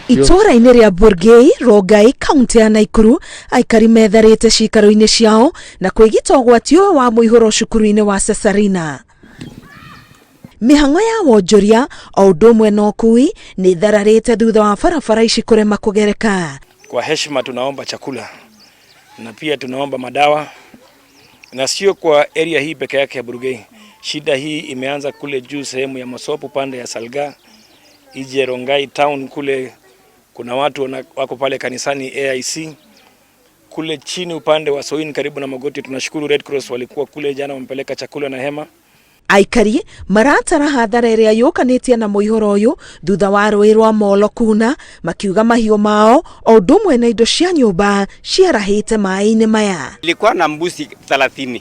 Itũũra-inĩ rĩa Burgei, Rongai, kaunti ya Naikuru, aikari metharĩte ciikaro-inĩ ciao na kwĩgita ũgwati ũyũ wa mũihũro cukuru-inĩ wa Cesarina. Mĩhang'o ya wonjoria o ũndũ ũmwe na ũkui nĩ ĩthararĩte thutha wa barabara ici kũrema kũgereka. Kwa heshima tunaomba chakula na pia tunaomba madawa na sio kwa area hii peke yake ya Burgei. Shida hii imeanza kule juu sehemu ya Mosopo pande ya Salga, ije Rongai town kule kuna watu wako pale kanisani AIC kule chini upande wa Soin karibu na Magoti. Tunashukuru Red Cross walikuwa kule jana, wamepeleka chakula na hema. Aikari maratara hathara ĩrĩa yũkanĩtie na mũihũro ũyũ thutha wa rũĩ rwa Molo kuna, makiuga mahiũ mao o ũndũ ũmwe na indo cia nyũmba ciarahĩte maĩ-inĩ maya. Nilikuwa na mbuzi 30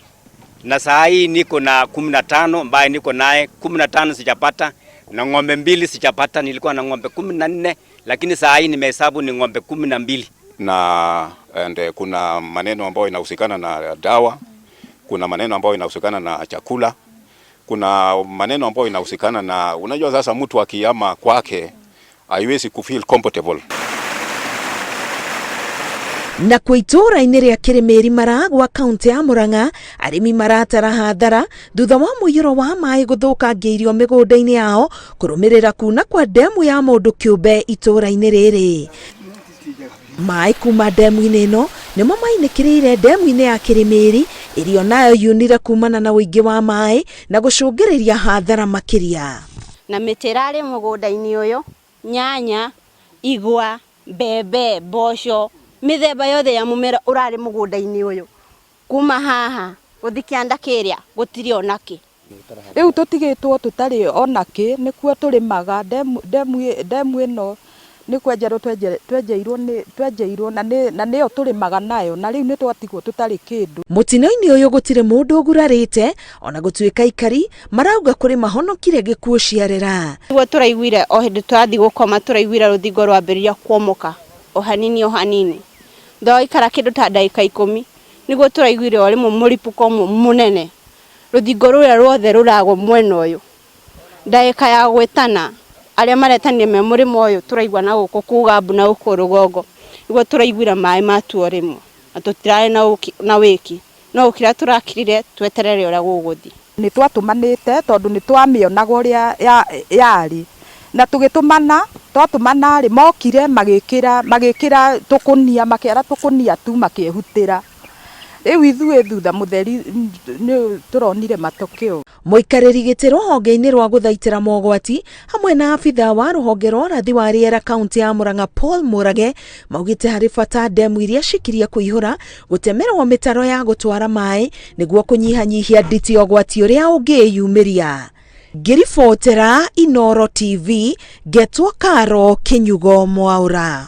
na saa hii niko na 15 ambaye niko naye 15 sijapata, na ng'ombe mbili sijapata. Nilikuwa na ng'ombe 14 lakini saa hii nimehesabu ni ng'ombe 12. Na and, kuna maneno ambayo inahusikana na dawa, kuna maneno ambayo inahusikana na chakula, kuna maneno ambayo inahusikana na unajua, sasa mtu akihama kwake haiwezi kufeel comfortable. Na kwa itũũra-inĩ rĩa Kĩrĩmĩri Maragwa kaunti ya Murang'a, arĩmi maratara hathara thutha wa mũiyũro wa maĩ gũthũkangia irio mĩgũnda-inĩ yao kũrũmĩrĩra kuna kwa ndemu ya mũndũ kĩũmbe itũũra-inĩ rĩrĩ. Maĩ kuma ndemu-inĩ ĩno nĩmo mainĩkĩrĩire ndemu-inĩ ya Kĩrĩmĩri ĩrĩa onayo yunire kumana na ũingĩ wa maĩ na gũcũngĩrĩria hathara makĩria. Na mĩtĩ ĩrarĩ mũgũnda-inĩ ũyũ, nyanya, igwa, mbembe, mboco, mĩthemba yothe ya mũmera ũrarĩ mũgũnda-inĩ ũyũ. Kuma haha gũthiĩ kĩanda kĩrĩa gũtirĩ ona kĩ. Rĩu tũtigĩtwo tũtarĩ ona kĩ, nĩkuo tũrĩmaga ndemu ndemu ĩno nĩ kwenjerwo twenjeirwo nĩ twenjeirwo na nĩyo tũrĩmaga nayo, na rĩu nĩ twatigwo tũtarĩ kĩndũ. Mũtino-inĩ ũyũ gũtirĩ mũndũ ũgurarĩte ona gũtuĩka aikari marauga kũrĩ mahonokire gĩkuũ ciarera. Nĩguo tũraiguire o hĩndĩ tũrathiĩ gũkoma, tũraiguire rũthingo rwambĩrĩria kuomoka o hanini o hanini. Thutha wa gũikara kĩndũ ta ndagĩka 10 nĩguo tũraiguire o rĩmwe mũripũko mũnene, rũthingo rũrĩa ruothe rũragwa mwena ũyũ. Ndagĩka ya gwĩtana arĩa maretanire me mũrĩmo ũyũ, tũraigua na gũkũ kuga mbu na gũkũ rũgongo, nĩguo tũraiguire maĩ matua rĩmwe na tũtirarĩ na wĩki, no gũkira tũrakirire tweterere ũrĩa gũgũthiĩ. Nĩ twatũmanĩte tondũ nĩ twamĩonaga ũrĩa yarĩ, na tũgĩtũmana, twatũmana rĩ, mokire magĩkĩra magĩkĩra tũkũnia, makĩara tũkũnia tu makĩhutĩra. Rĩu ithuĩ thutha mũtheri nĩ tũronire matokeo. Mũikarĩri gĩtĩ rũhonge-inĩ rwa gũthaitĩra mogwati hamwe na abithaa wa rũhonge rwa ũrathi wa rĩera kaunti ya Murang'a Paul Murage maugĩte harĩ bata ndemu iria cikirie kũihũra gũtemerwo mĩtaro ya gũtwara maĩ nĩguo kũnyihanyihia nditi ũgwati ũrĩa ũngĩyumĩria. Ngĩribotera Inooro TV, ngetwo Karo Kĩnyugo Mwaũra.